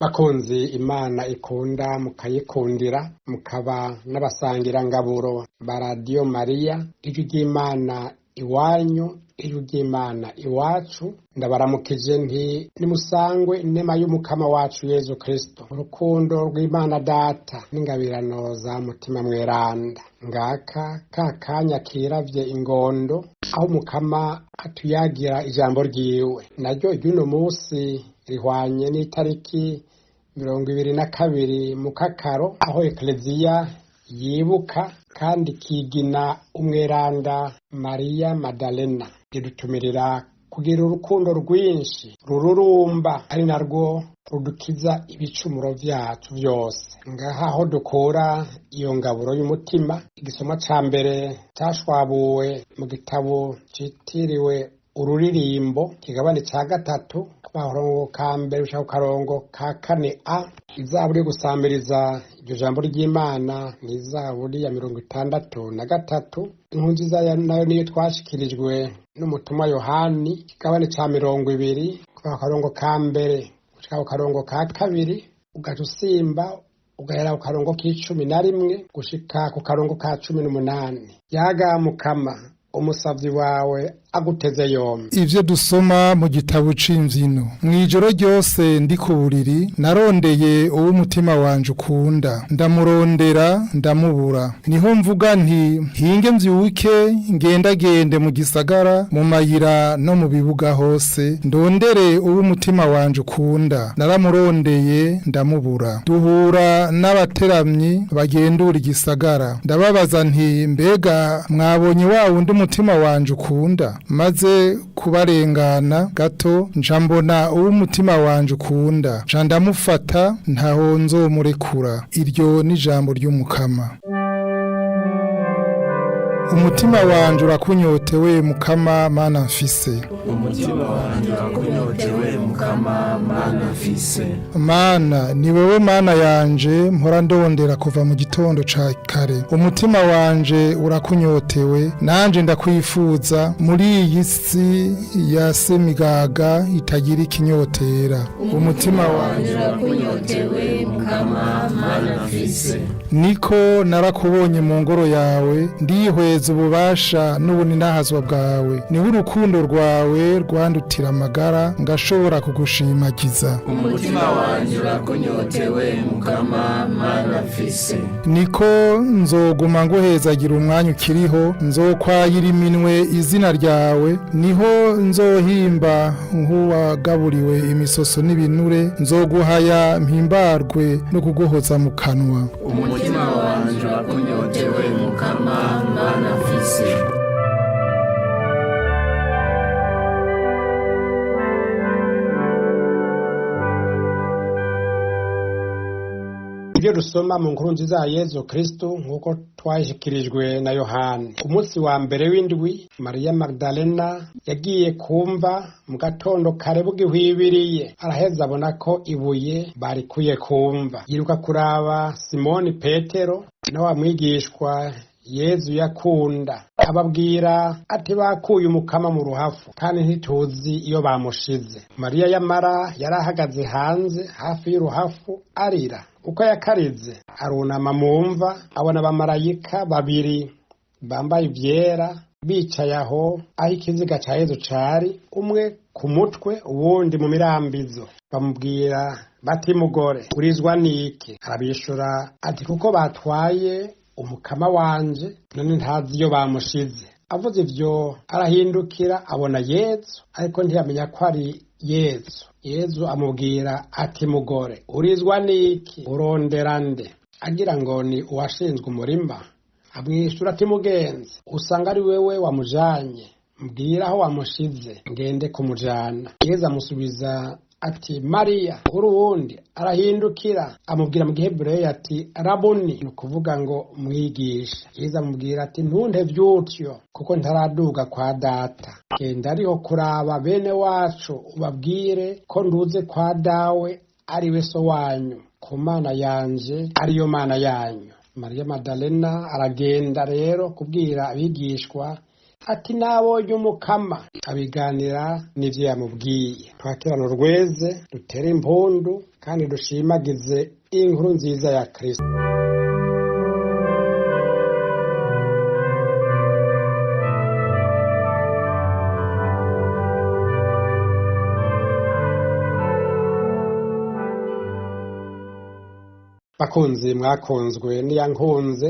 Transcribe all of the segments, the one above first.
Bakunzi Imana ikunda mukayikundira, mukaba n'abasangirangaburo ba Radiyo Mariya, ijwi ry'Imana iwanyu, ijwi ry'Imana iwacu, ndabaramukije nti nimusangwe inema y'Umukama wacu Yezu Kristo, urukundo rw'Imana Data n'ingabirano za Mutima Mweranda. Ngaka ka kanya kiravye ingondo, aho Umukama atuyagira ijambo ryiwe, naryo ry'uno musi rihwanye n'itariki 22 Mukakaro, aho Ekleziya yibuka kandi ikigina umweranda Mariya Madalena. Ridutumirira kugira urukundo rwinshi rururumba, ari narwo rudukiza ibicumuro vyacu vyose. Ngaha aho dukura iyo ngaburo y'umutima, igisomwa ca mbere cashwabuwe mu gitabo citiriwe Ururirimbo, kigabane ca 3, akarongo ka mbere gushika ku karongo ka 4 a. Izaburi yo gusamiriza iryo jambo ry'Imana ni izaburi ya 63. Inkuru nziza nayo niyo twashikirijwe n'umutumwa Yohani, kigabane ca 20, kuva ku karongo ka mbere gushika ku karongo ka 2, ugaca usimba ugahera ku karongo k'11 gushika ku karongo ka 18. Yaga Mukama, umusavyi wawe aguteze yombi. Ivyo dusoma mu gitabo c'imvyino. Mwijoro ryose ndi ku buriri, narondeye uwo umutima wanje ukunda, ndamurondera ndamubura. Niho mvuga nti hinge mvyuke ngendagende mu gisagara, mu mayira no mu bibuga hose, ndondere uwo umutima wanje ukunda. Naramurondeye ndamubura. Duhura n'abateramyi bagendura igisagara, ndababaza nti mbega mwabonye wa wundi umutima wanje ukunda? Maze kubarengana gato nca mbona uwo umutima wanje ukunda, nca ndamufata ntaho nzomurekura. Iryo ni ijambo ry'Umukama. Umutima wanje urakunyotewe Mukama Mana mfise. Umutima wanje urakunyotewe Mukama Mana mfise. Mana ni wewe Mana yanje mpora ndondera kuva mu gitondo ca kare. Umutima wanje urakunyotewe nanje ndakwifuza muri iyi si ya semigaga itagira ikinyotera. Umutima wanje urakunyotewe Mukama Mana mfise. Niko narakubonye mu ngoro yawe, ndihweza ububasha n'ubuninahazwa bwawe. Niho urukundo rwawe rwandutira amagara, ngashobora kugushimagiza. Umutima wanje urakunyotewe Mukama Mana mfise. Niko nzoguma nguhezagira umwanya ukiriho, nzokwayira iminwe izina ryawe. Niho nzohimba nk'uwagaburiwe imisoso n'ibinure, nzoguhaya mpimbarwe no kuguhoza mu kanwa. Umutima wanje urakunyotewe Mukama Mana mfise. Ibyo dusoma mu nkuru nziza ya Yezu Kristo nk'uko twashikirijwe na Yohani. Ku munsi wa mbere w'indwi, Mariya Magdalena yagiye kumva mu gatondo kare bugihwibiriye, araheza abona ko ibuye barikuye kumva. Yiruka kuraba Simoni Petero na wa mwigishwa Yezu yakunda, ababwira ati bakuye Umukama mu ruhafu kandi ntituzi iyo bamushize. Mariya yamara yarahagaze hanze hafi y'uruhafu arira. Uko yakarize arunama mu mva, abona abamarayika babiri bambaye ivyera bicaye aho ikiziga ca Yezu cari, umwe ku mutwe uwundi mu mirambizo. Bamubwira bati mugore, urizwa niki? Arabishura ati kuko batwaye Umukama wanje none ntazi iyo bamushize. Avuze ivyo arahindukira abona Yezu, ariko ntiyamenya ko ari Yezu. Yezu amubwira ati mugore, urizwa niki? Urondera nde? Agira ngo ni uwashinzwe umurima. Amwishura ati mugenzi, usanga ari wewe wamujanye, mbwira aho wamushize ngende kumujana. Yezu amusubiza ati Mariya. Kuri uwundi arahindukira amubwira mu gihebureyo ati Rabuni, ni ukuvuga ngo mwigisha. Yezu amubwira ati ntuntevye utyo, kuko ntaraduga kwa Data. Genda ariho kuraba bene wacu, ubabwire ko nduze kwa Dawe ari we so wanyu, ku Mana yanje ariyo Mana yanyu. Mariya Madalena aragenda rero kubwira abigishwa Ati nabonye Umukama. Abiganira n'ivyo yamubwiye. Twakirane urweze, dutere impundu kandi dushimagize inkuru nziza ya Kristo. Bakunzi mwakunzwe n'iyankunze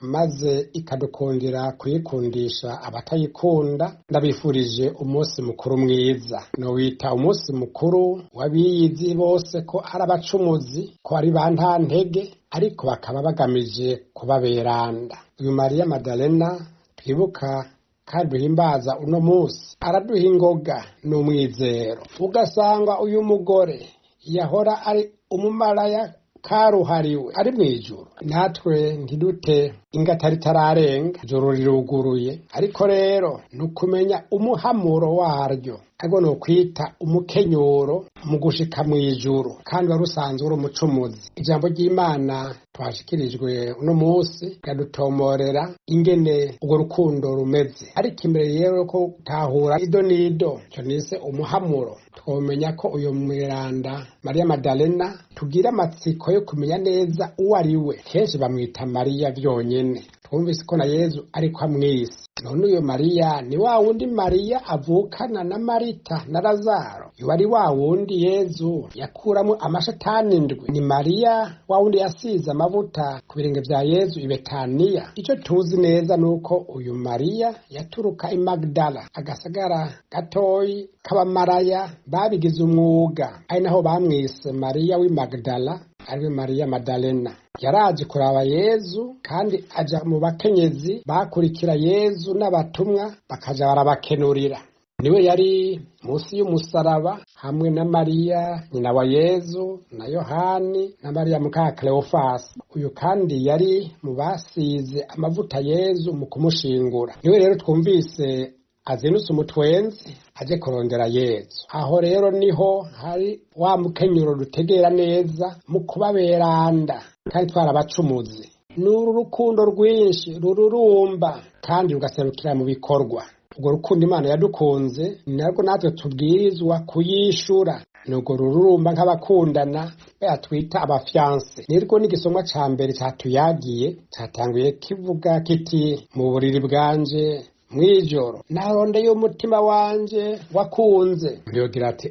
maze ikadukundira kuyikundisha abatayikunda, ndabifurije umunsi mukuru mwiza. Nowita umunsi mukuru w'abiyizi bose ko ari abacumuzi, ko ari ba ntantege, ariko bakaba bagamije kubaberanda. Uyu Mariya Madalena twibuka kandi duhimbaza uno munsi araduha ingoga n'umwizero. Ugasanga uyu mugore yahora ari umumaraya karuhariwe ari mw'ijuru, natwe ntidute ingatari itararenga, ijuru riruguruye. Ariko rero ni ukumenya umuhamuro waryo, ariko ni ukwita umukenyuro mu gushika mw'ijuru, kandi wari usanzwe uri umucumuzi. Ijambo ry'Imana twashikirijwe uno munsi riradutomorera ingene urwo rukundo rumeze. Ariko imbere rero ko gutahura ido n'ido ico nise umuhamuro, twomenya ko uyu mweranda Mariya Madalena tugira amatsiko yo kumenya neza uwo ari we. Kenshi bamwita Mariya vyonyene, twumvise ko na Yezu ariko amwise. None uyo Mariya ni wa wundi Mariya avukana na Marita na Lazaro, yoba ari wa wundi Yezu yakuramwo amashetani indwi? Ni Mariya wa wundi yasize amavuta ku birenge vya Yezu i Betaniya? Ico tuzi neza nuko uyu Mariya yaturuka i Magdala, agasagara gatoyi k'abamaraya babigize umwuga, ari naho bamwise Mariya w'i Magdala, ariwe Mariya Madalena. Yaraje kuraba Yezu kandi aja mu bakenyezi bakurikira Yezu n'abatumwa, bakaja barabakenurira. Niwe yari munsi y'umusaraba hamwe na Mariya nyina wa Yezu na Yohani na Mariya muka Cleofasi. Uyu kandi yari mu basize amavuta Yezu mu kumushingura. Niwe rero twumvise azinutse umutwenzi aje kurondera Yezu. Aho rero niho hari wa mukenyuro dutegera neza mu kubaberanda, kandi twarabacumuzi. N'uru rukundo rwinshi rururumba kandi rugaserukira mu bikorwa. Urwo rukundo Imana yadukunze ni narwo natwe tubwirizwa kuyishura. Nurwo rururumba nk'abakundana twita abafyanse. Nirwo n'igisomwa ca mbere catuyagiye, catanguye kivuga kiti: mu buriri bwanje mw'ijoro narondeye umutima wanje wakunze. Yogira ati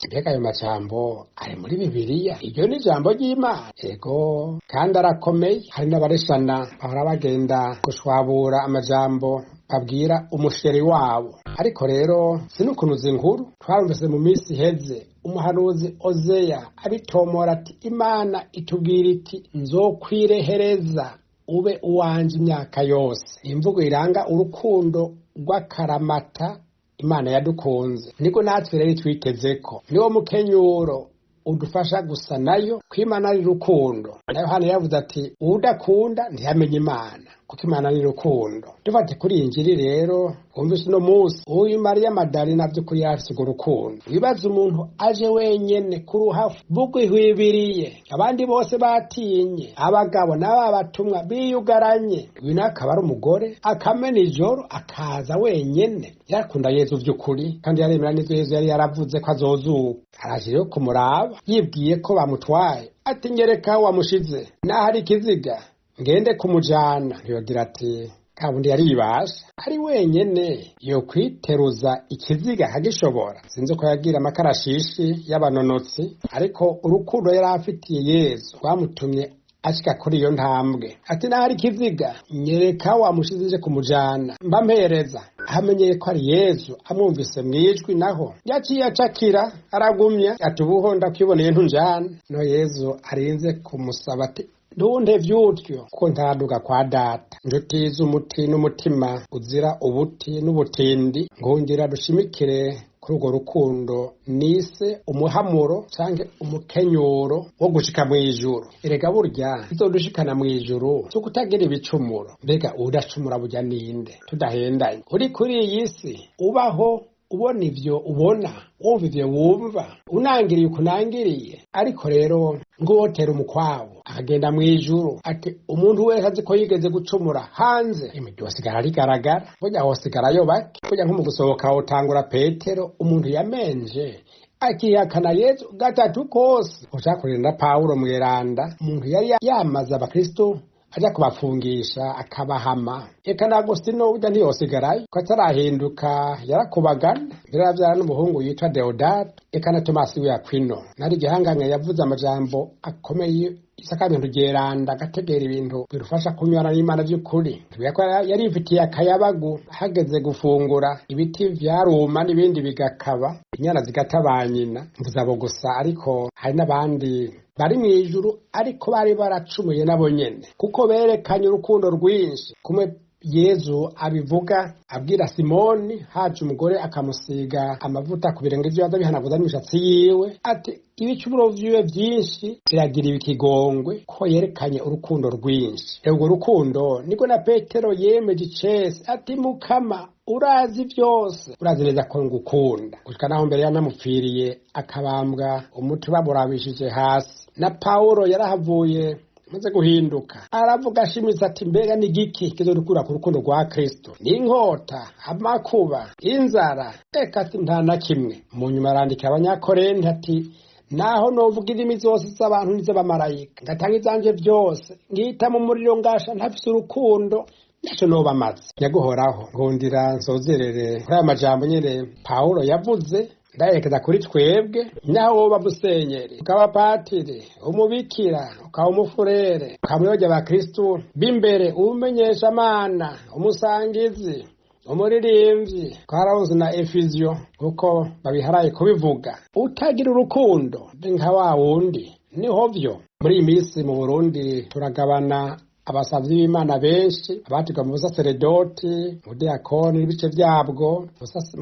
mbega ayo majambo ari muri Bibiliya? Iryo ni ijambo ry'Imana. Ego, kandi arakomeye. Hari n'abareshana bahora bagenda gushwabura amajambo babwira umusheri wabo. Ariko rero sinukunuza inkuru, twarumvise mu minsi iheze umuhanuzi Ozeya abitomora ati: Imana itubwira iti nzokwirehereza ube uwanje imyaka yose. Imvugo iranga urukundo rw'akaramata Imana yadukunze, niko natwe rero twitezeko. Niwo mukenyuro udufasha gusa nayo ko Imana ari rukundo. Na Yohana yavuze ati uwudakunda ntiyamenye Imana, kuko Imana ni rukundo. Dufate kuri iyi njiri rero wumvise uno munsi uyu Mariya Madalena vy'ukuri yarafise urwo rukundo. Wibaza umuntu aje wenyene ku ruhafu bugwihwibiriye, abandi bose batinye, abagabo n'aba batumwa biyugaranye, uyu nawe akaba ari umugore akamena ijoro akaza wenyene. Yarakunda Yezu vy'ukuri kandi yaremera n'ivyo Yezu yari yaravuze ko azozuka. Araje rero kumuraba yibwiye ko bamutwaye, ati nyereka wamushize, naho ari ikiziga ngende kumujana. Yogira ati kabundi yaribasha ari wenyene yo kwiteruza ikiziga akagishobora. Sinzi ko yagira amakarashishi y'abanonotsi, ariko urukundo yari afitiye Yezu rwamutumye ashika kuri iyo ntambwe. Ati naho ari ikiziga nyereka wamushize nje kumujana, mbampereza. Amenyeye ko ari Yezu, amwumvise mwijwi, naho yaciye acakira aragumya ati ubuho ndakwiboneye ntunjana. No Yezu arinze kumusaba ati ntunte vyutyo ko ntaraduga kwa data. Njuti z'umuti n'umutima uzira ubuti n'ubutindi, ngongera dushimikire kuri urwo rukundo nise umuhamuro canke umukenyuro wo gushika mw'ijuru. Erega burya izodushikana mw'ijuru si ukutagira ibicumuro. Mbega udacumura burya ninde? Tudahendanye, uri kuri iyi si ubaho Ubona ivyo ubona, wumva ivyo wumva, unangiriye ukunangiriye. Ariko rero ng'uwotera umukwabo akagenda mw'ijuru, ati umuntu wese azi ko yigeze gucumura hanze, imijyi wosigara rigaragara, burya hosigarayo bake. Burya nko mu gusohoka wotangura Petero, umuntu yamenje akihakana Yezu gatatu kose. Ucakurira na Pawulo mweranda, umuntu yari yamaze abakristo aja kubafungisha akabahama. Eka na Agustino burya ntiyosigarayo ko atarahinduka, yarakubagana, mbere aravyara n'umuhungu yitwa Deodato. Eka na Tomasi w'Akwino nari igihangange, yavuze amajambo akomeye isakamento ryeranda, agategera ibintu birufasha kunywana n'Imana vy'ukuri. Tubwira ko yarifitiye akayabagu, hageze gufungura ibiti vyaruma n'ibindi bigakaba, inyana zigata nyina. Mvuze abo gusa, ariko hari n'abandi bari mw'ijuru, ariko bari baracumuye nabo nyene, kuko berekanye urukundo rwinshi. Kumwe Yezu abivuga abwira Simoni, haje umugore akamusiga amavuta ku birenge vyiwe, aza bihanaguza n'imishatsi yiwe, ati ibicumuro vyiwe vyinshi biragira ikigongwe, ko yerekanye urukundo rwinshi. Urwo rukundo niko na Petero yemeje icese ati Mukama, urazi vyose, urazi neza ko ngukunda, gushika naho mbere yanamupfiriye akabambwa, umuti baburabishije hasi. Na Pawulo yarahavuye maze guhinduka, aravuga ashimitse ati mbega ni igiki kizodukura ku rukundo rwa Kristo? Ni inkota, amakuba, inzara? Eka ati nta na kimwe. Mu nyuma arandikira Abanyakorenti ati naho novuga indimi zose z'abantu n'iz'abamarayika, ngatanga ivyanje vyose, ngita mu muriro ngasha, ntafise urukundo, naco noba maze. Nyaguhoraho, nkundira nsozerere kuri aya majambo nyene Pawulo yavuze, ndayerekeza kuri twebwe. Naho woba musenyeri, ukaba patiri, umubikira, ukaba umufurere, ukaba umuyobozi abakristu b'imbere, umenyesha mana, umusangizi, umuririmbyi, twararonse na efiziyo kuko babiharaye kubivuga, utagira urukundo ni nka wa wundi niho vyo. Muri iyi minsi mu Burundi turagabana abasavyi b'Imana benshi, abatirwa mu busaseredoti, mu diakoni n'ibice vyabwo,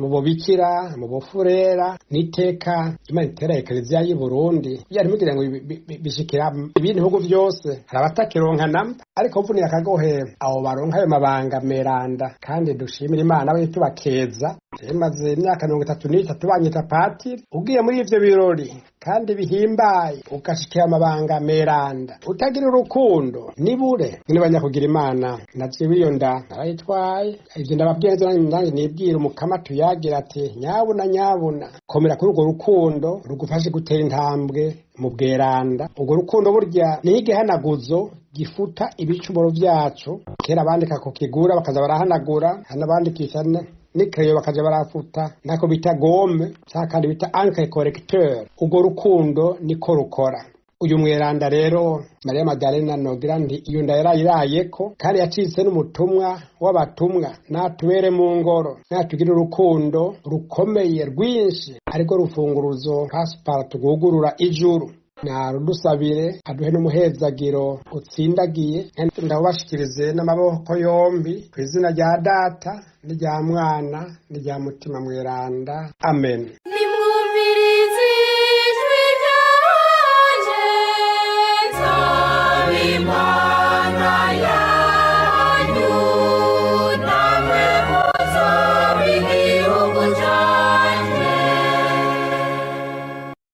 mu bubikira, mu bufurera. N'iteka Imana itera Ekleziya y'i Burundi byari mugira ngo bishikira ibindi bihugu vyose, hari abatakironka namba, ariko mvunira akagohe abo baronka ayo mabanga meranda. Kandi dushimira Imana we tubakeza. Maze imyaka 33 banyita patiri. Ugiye muri ivyo birori kandi bihimbaye, ugashikira amabanga meranda, utagira urukundo nibure. Nyine banyakugira Imana, naciwe iyo nda narayitwaye. Ivyo ndababwiye neza, nanjye nibwira Umukama tuyagira ati nyabuna nyabuna, komera kuri urwo rukundo rugufashe gutera intambwe mu bweranda. Urwo rukundo burya ni igihanaguzo gifuta ibicumuro vyacu. Kera bandika ku kigura bakaza barahanagura, hanabandikisha n'ikereyo bakaja barafuta, nako bita gomme canke kandi bita encre correcteur. Urwo rukundo niko rukora. Uyu mweranda rero Mariya Magdalena, nogira nti iyo nda yarayirayeko, kandi yacitse n'umutumwa w'abatumwa. Natubere mu ngoro, natugire urukundo rukomeye rwinshi, ariko rufunguruzo pasipara tugugurura ijuru. Narudusabire, aduhe n'umuhezagiro utsindagiye. Ndawubashikirize n'amaboko yombi ku izina rya Data n'irya Mwana n'irya Mutima Mweranda. Amen.